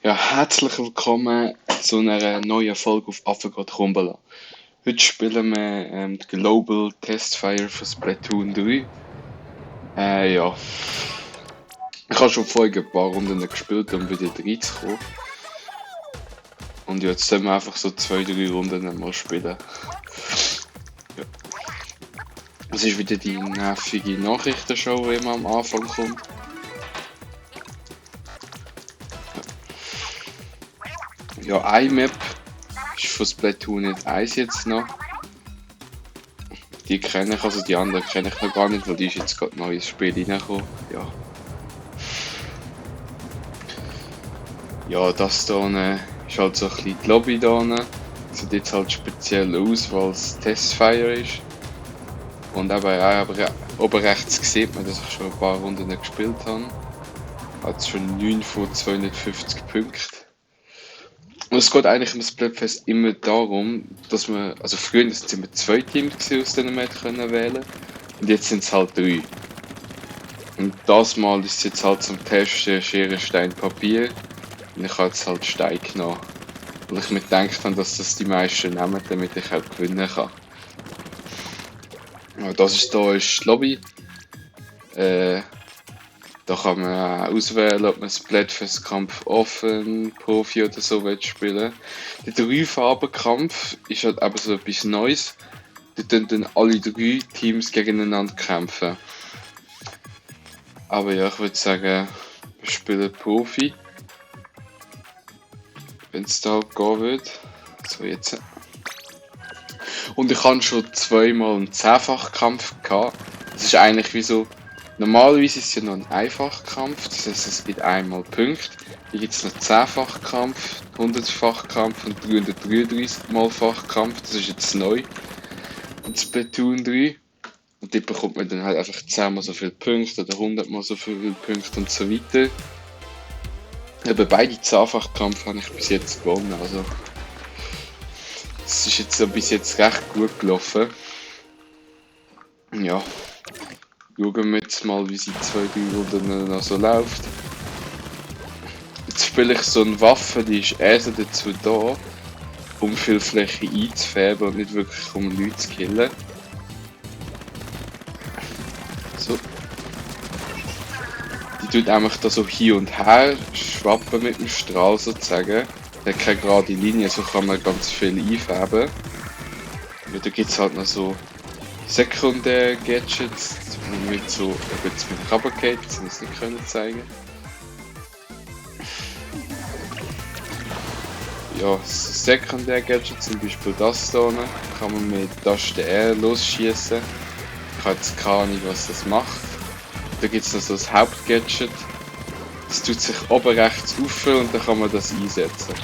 Ja, herzlich willkommen zu einer neuen Folge auf Affengott Kumbala. Heute spielen wir die Global Testfire für Splatoon 3. Ja, ich habe schon vorher ein paar Runden gespielt, um wieder reinzukommen. Und jetzt sollen wir einfach so 2-3 Runden mal spielen. Ja. Es ist wieder die nervige Nachrichtenshow, die immer am Anfang kommt. Ja, iMap ist von Splatoon nicht 1 jetzt noch. Die kenne ich, also die anderen kenne ich noch gar nicht, weil die ist jetzt gerade neu ins Spiel reingekommen. Ja. Ja, das hier ist halt so ein bisschen die Lobby hier. Sieht jetzt halt speziell aus, weil es Testfire ist. Und aber oben rechts sieht man, dass ich schon ein paar Runden gespielt habe. Hat schon 9 von 250 Punkten. Und es geht eigentlich im Splatfest immer darum, dass man, also früher waren es immer 2 Teams, aus denen man wählen konnte. Und jetzt sind es halt 3. Und das Mal ist es jetzt halt zum Testen Schere, Stein, Papier. Und ich habe jetzt halt Stein genommen. Weil ich mir gedacht habe, dass das die meisten nehmen, damit ich auch gewinnen kann. Ja, das ist hier ist die Lobby. Da kann man auswählen, ob man Splatfest-Kampf offen, Profi oder so spielen. Der 3-Farben-Kampf ist halt eben so etwas Neues. Da dann alle 3 Teams gegeneinander kämpfen. Aber ja, ich würde sagen, wir spielen Profi. Wenn es da gehen wird. So jetzt. Und ich habe schon zweimal einen 10-Fach-Kampf gehabt. Das ist eigentlich wie so. Normalerweise ist es ja noch ein Einfachkampf, das heißt es gibt einmal Punkte. Hier gibt es noch 10-Fach-Kampf, 100-Fach-Kampf und 333-mal-Fach-Kampf. Das ist jetzt neu in Splatoon 3. Und dort bekommt man dann halt einfach 10-mal so viele Punkte oder 100-mal so viele Punkte und so weiter. Aber beide 10-Fach-Kampf habe ich bis jetzt gewonnen. Also es ist jetzt bis jetzt recht gut gelaufen. Ja. Schauen wir jetzt mal, wie sie 2-3 Runden noch so läuft. Jetzt spiele ich so eine Waffe, die ist eher so dazu da, um viel Fläche einzufärben und nicht wirklich um Leute zu killen. So. Die tut einfach da so hin und her schwappen mit dem Strahl sozusagen. Der hat keine gerade Linie, so kann man ganz viel einfärben. Ja, da gibt es halt noch so sekundäre Gadgets, mit so, jetzt mit Covercade, das wir es nicht können zeigen. Ja, so sekundäre Gadgets, zum Beispiel das hier, kann man mit Taste R losschießen. Ich habe jetzt keine Ahnung, was das macht. Da gibt es noch so das Hauptgadget. Das tut sich oben rechts auffüllen und dann kann man das einsetzen.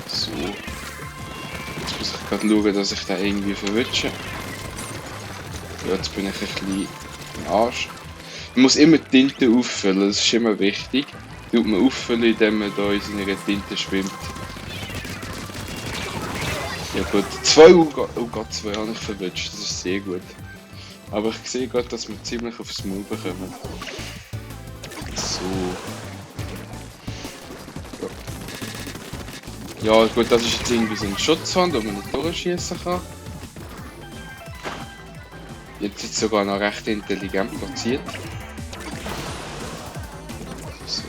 So. Jetzt muss ich gerade schauen, dass ich da irgendwie verwünsche. Ja, jetzt bin ich ein bisschen im Arsch. Man muss immer die Tinte auffüllen, das ist immer wichtig. Die tut man auffüllen, indem man da in seiner Tinte schwimmt. Ja gut, 2 Gott, 2 habe ich verwünscht, das ist sehr gut. Aber ich sehe gerade, dass wir ziemlich aufs Maul bekommen. So. Ja gut, das ist jetzt irgendwie so ein Schutzwand, wo man nicht durchschießen kann. Jetzt ist es sogar noch recht intelligent platziert. So.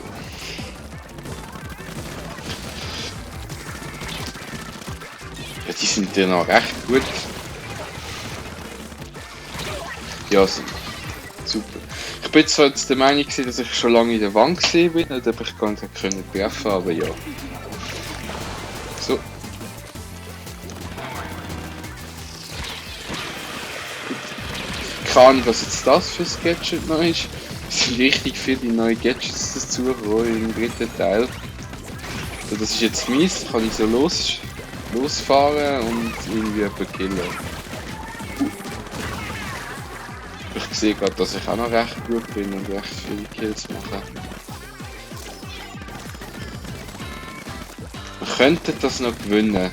Ja, die sind ja noch recht gut. Ja, super. Ich bin zwar jetzt der Meinung, dass ich schon lange in der Wand gesehen bin, nicht ob ich gar nicht treffen konnte, aber ja. So. Keine Ahnung, was jetzt das für ein Gadget noch ist. Es sind richtig viele neue Gadgets dazu im dritten Teil. Also das ist jetzt mies, kann ich so losfahren und irgendwie jemanden killen. Ich sehe gerade, dass ich auch noch recht gut bin und recht viele Kills mache. Wir könnten das noch gewinnen.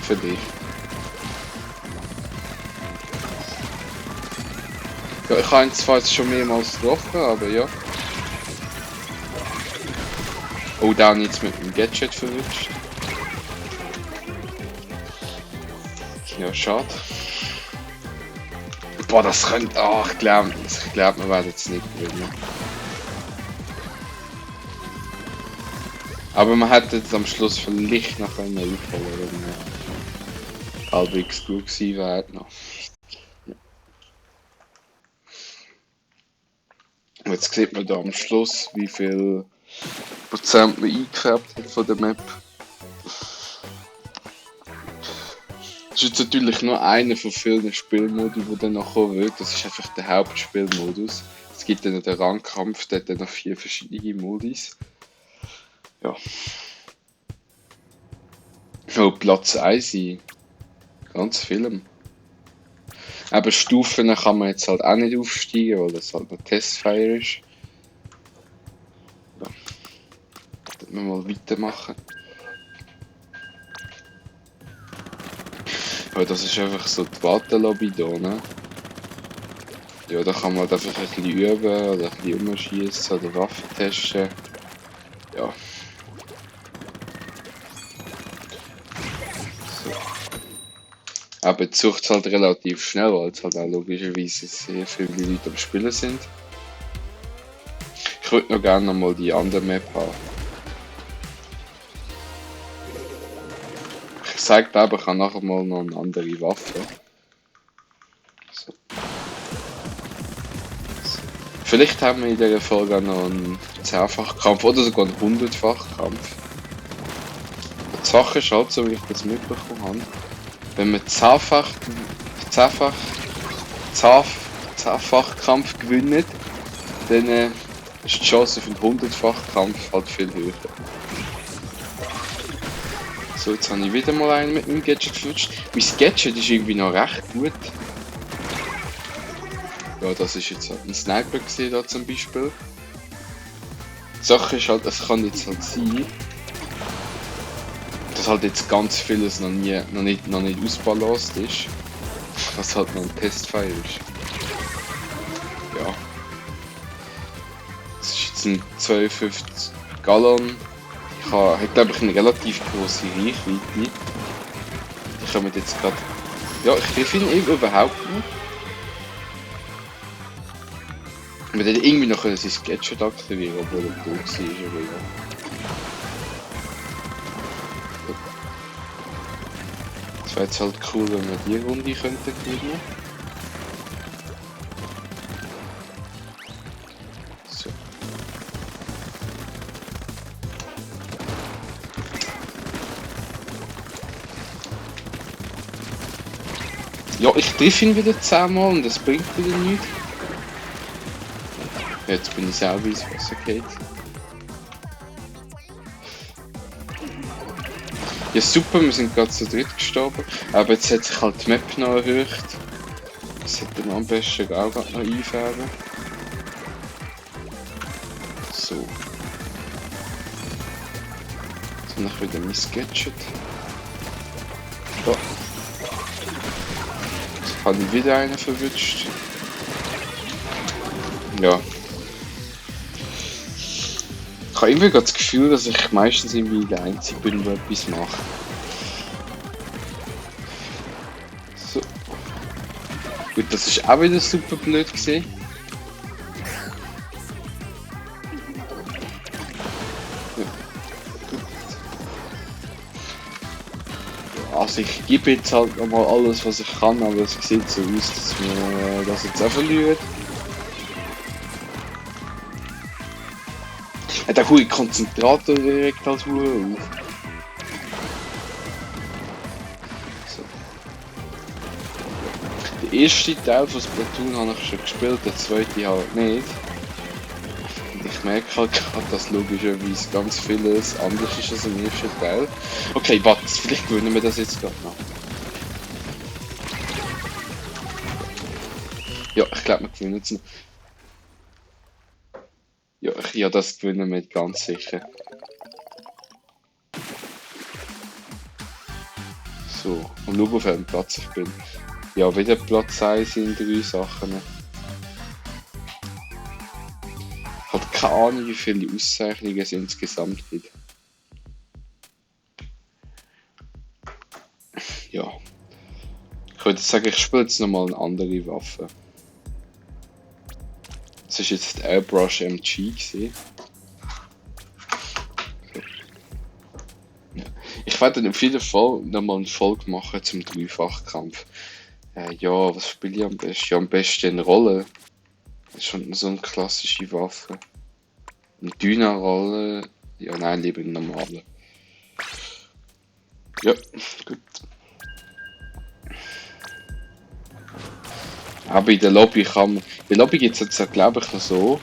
Für dich. Ja, Ich habe ihn zwar jetzt schon mehrmals getroffen, aber ja. Oh, da habe ich jetzt mit dem Gadget verwünscht. Ja, schade. Boah, das könnte... Ah, ich glaube, wir werden jetzt nicht gewinnen. Aber man hätte jetzt am Schluss vielleicht noch einen aufholen, wenn wir halbwegs gut gewesen wären noch. Jetzt sieht man da am Schluss, wie viel Prozent man eingefärbt hat von der Map. Das ist jetzt natürlich nur einer von vielen Spielmodi, die dann noch kommen wird. Das ist einfach der Hauptspielmodus. Es gibt dann den Rangkampf, der hat dann noch 4 verschiedene Modis. Ja. Oh, Platz 1 in ganz Film. Aber Stufen kann man jetzt halt auch nicht aufsteigen, weil das halt noch Testfire ist. Ja. Dann wir mal weitermachen. Ja, das ist einfach so die Wartelobby hier, ne? Ja, da kann man halt einfach ein bisschen üben oder ein bisschen umschießen oder Waffen testen. Ja. So. Aber die sucht es halt relativ schnell, weil es halt auch logischerweise sehr viele Leute am Spielen sind. Ich würde noch gerne mal die andere Map haben. Ich sage dir aber, ich habe nachher mal noch eine andere Waffe. So. So. Vielleicht haben wir in dieser Folge auch noch einen 10-fach-Kampf oder sogar einen 100-fach-Kampf. Die Sache ist halt so, wie ich das mitbekommen habe. Wenn wir 10-fach-Kampf gewinnen, dann ist die Chance auf einen 100-fach-Kampf halt viel höher. So, jetzt habe ich wieder mal einen mit meinem Gadget geflutscht. Mein Gadget ist irgendwie noch recht gut. Ja, das ist jetzt halt ein Sniper gesehen da zum Beispiel. Die Sache ist halt, es kann jetzt halt sein, dass halt jetzt ganz vieles noch nicht ausbalanciert ist. Was halt noch ein Testfire ist. Ja. Das ist jetzt ein 52 Gallon. Ich glaube ich eine relativ große Reichweite. Ich komme jetzt gerade. Ja, ich treffe ihn überhaupt nicht. Wir hätten irgendwie noch sein Gadget aktivieren, obwohl er tot war. Es wäre jetzt halt cool, wenn wir die Runde könnten gewinnen. So. Ja, ich treffe ihn wieder 10-mal und das bringt wieder nichts. Jetzt bin ich selber ins Wasser gefallen. Ja super, wir sind gerade zu dritt gestorben, aber jetzt hat sich halt die Map noch erhöht. Das hätte man am besten auch gerade noch einfärben. So. Jetzt habe ich wieder mein Gadget. Ja. Jetzt habe ich wieder einen verwünscht. Ja. Ich habe irgendwie das Gefühl, dass ich meistens irgendwie der Einzige bin, der etwas macht. So. Gut, das ist auch wieder super blöd gewesen. Ja. Also ich gebe jetzt halt nochmal alles, was ich kann, aber es sieht so aus, dass wir das jetzt auch verlieren. Der hohe Konzentrator direkt als Uhr auf. So. Der erste Teil von Splatoon habe ich schon gespielt, der zweite halt nicht. Und ich merke halt gerade, dass logischerweise ganz vieles anders ist als im ersten Teil. Okay, warte, vielleicht gewinnen wir das jetzt gerade noch. Ja, ich glaube, wir gewinnen es noch. Ja, das gewinnen wir ganz sicher. So, und schau auf welchem Platz ich bin. Ja, wieder Platz 1 in 3 Sachen. keine Ahnung, wie viele Auszeichnungen es insgesamt gibt. Ja. Ich würde sagen, ich spiele jetzt nochmal eine andere Waffe. Das war jetzt die Airbrush MG gewesen. Ja. Ich werde auf jeden Fall nochmal eine Folge machen zum Dreifachkampf. Ja, was spiele ich am besten? Ja, am besten in Rolle. Das ist schon so eine klassische Waffe. Eine Dyna-Rolle. Ja, nein, lieber eine normale. Ja, gut. Aber in der Lobby kann man... In der Lobby gibt es jetzt, glaube ich, noch so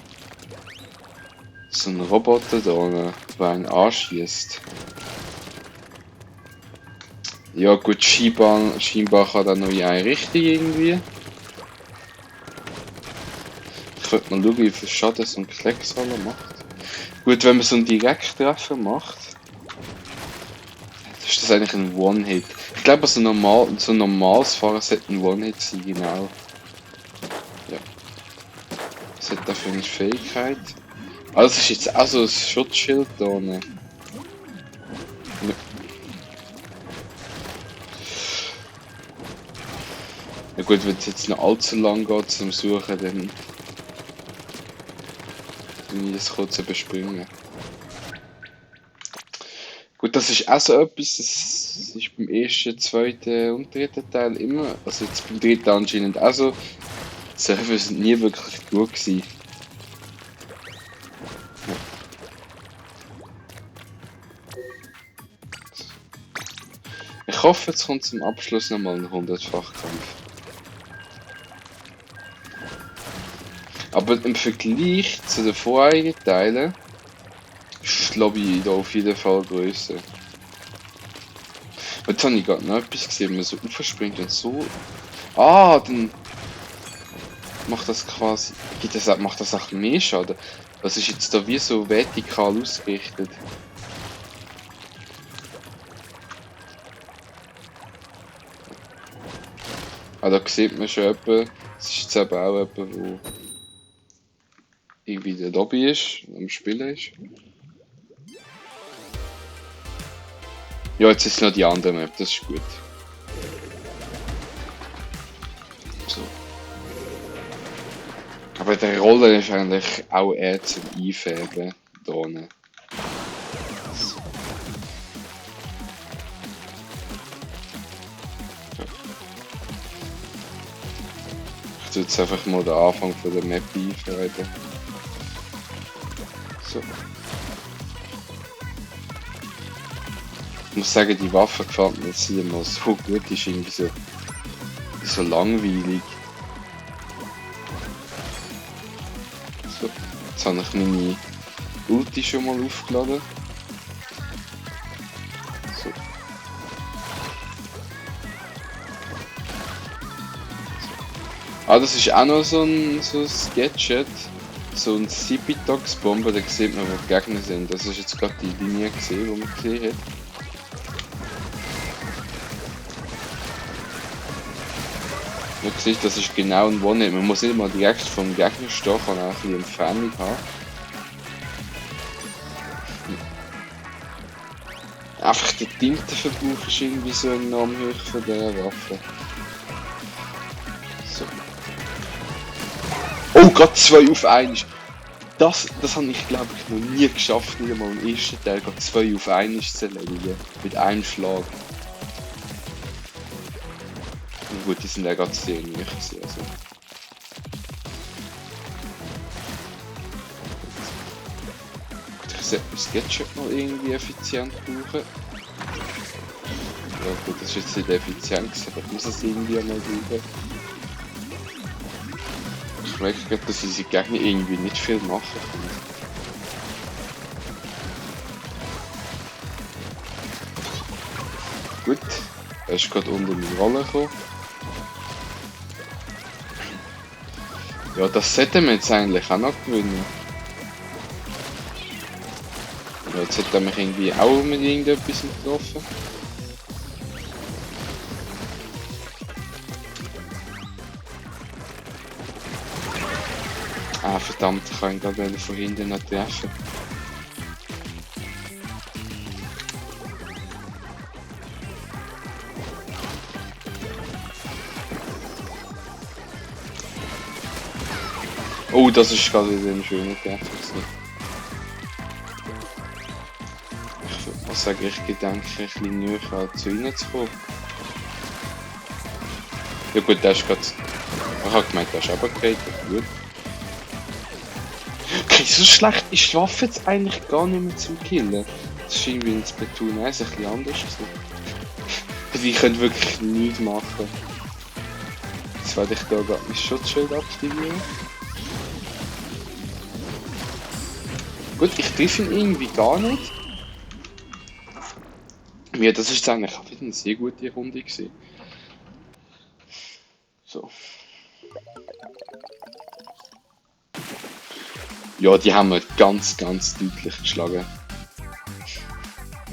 einen Roboter da, der einen anschießt. Ja gut, scheinbar kann er noch in eine Richtung irgendwie. Ich könnte mal schauen, wie viel Schaden so ein Klecksroller macht. Gut, wenn man so einen Direkttreffer macht, ist das eigentlich ein One-Hit. Ich glaube, so ein normales Fahren sollte ein One-Hit sein, genau. Ja. Was hat der für eine Fähigkeit? Also, das ist jetzt auch so ein Schutzschild da. Ne? Ja. Ja gut, wenn es jetzt noch allzu lang geht zum Suchen, dann ich das kurz überspringen. Gut, das ist auch so etwas, das ist beim ersten, zweiten und dritten Teil immer, also jetzt beim dritten anscheinend auch so, die Server sind nie wirklich gut gewesen. Ja. Ich hoffe, jetzt kommt zum Abschluss nochmal ein 100-fach-Kampf. Aber im Vergleich zu den vorherigen Teilen ist die Lobby da auf jeden Fall grösser. Jetzt habe ich gerade noch etwas gesehen, wenn man so aufspringt und so... Ah, dann macht das quasi... macht das auch mehr Schaden? Das ist jetzt da wie so vertikal ausgerichtet. Ah, da sieht man schon etwa, es ist jetzt eben auch jemand, wo irgendwie in der Lobby ist, am Spielen ist. Ja, jetzt ist noch die andere Map, das ist gut. So. Aber der Roller ist eigentlich auch eher zum Einfärben da unten. So. Ich tue jetzt einfach mal den Anfang von der Map einfärben. So. Ich muss sagen, die Waffe gefällt mir jetzt nicht mal so gut, die ist irgendwie so langweilig. So, jetzt habe ich meine Ulti schon mal aufgeladen. So. Ah, das ist auch noch so ein Gadget. So ein Sipitox-Bomber, da sieht man, wo die Gegner sind. Das ist jetzt gerade die Linie gesehen, die man gesehen hat. Man sieht, das ist genau ein One-Hit. Man muss nicht mal direkt vom Gegner stehen, kann auch ein bisschen Entfernung haben. Einfach der Tintenverbrauch ist irgendwie so enorm hoch von dieser Waffe. So. Oh, gerade 2 auf 1. Das habe ich glaube ich noch nie geschafft, nicht einmal im ersten Teil gerade 2 auf 1 zu erledigen. Mit einem Schlag. Gut, die sind ja gerade sehr nicht also. Gut, ich sollte das Gadget mal irgendwie effizient brauchen. Ja gut, das ist jetzt nicht effizient, aber ich muss es irgendwie mal brauchen. Ich merke gerade, dass diese Gegner irgendwie nicht viel machen können. Gut, er ist gerade unter meine Rolle gekommen. Ja, das sollten wir jetzt eigentlich auch noch gewinnen. Ja, jetzt hat er mich irgendwie auch mit irgendetwas getroffen. Ah, verdammt, ich kann ihn gerade von hinten noch treffen. Oh, das ist gerade wieder ein schöner Treffer gewesen. Ich muss sagen, ich gedenke, ein bisschen näher zu ihnen zu kommen. Ja gut, der ist gerade... Ich habe gemeint, der ist aber okay, gut. Okay, so schlecht ist die Waffe jetzt eigentlich gar nicht mehr zum Killen. Das ist irgendwie in Splatoon 1 ein bisschen anders gewesen. Also ich könnte wirklich nichts machen. Jetzt werde ich da gerade mein Schutzschild aktivieren. Gut, ich treffe ihn irgendwie gar nicht. Ja, das ist eigentlich auch wieder eine sehr gute Runde gewesen. So. Ja, die haben wir ganz, ganz deutlich geschlagen.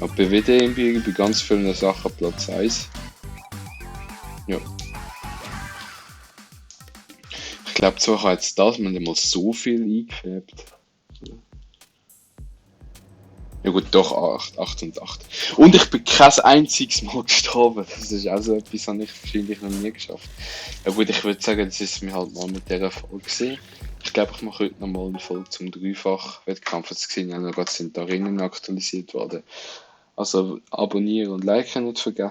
Aber bei WD bei ganz vielen Sachen Platz 1. Ja. Ich glaube zwar hat jetzt das man mal so viel eingefärbt. Ja gut, doch 8 und 8. Und ich bin kein einziges Mal gestorben. Das ist auch so etwas, habe ich wahrscheinlich noch nie geschafft. Ja gut, ich würde sagen, das ist mir halt mal mit dieser Folge gesehen. Ich glaube, ich mache heute nochmal eine Folge zum Dreifach-Wettkampf. Jetzt gesehen, ja, noch gerade sind da Rennen aktualisiert worden. Also abonnieren und liken nicht vergessen.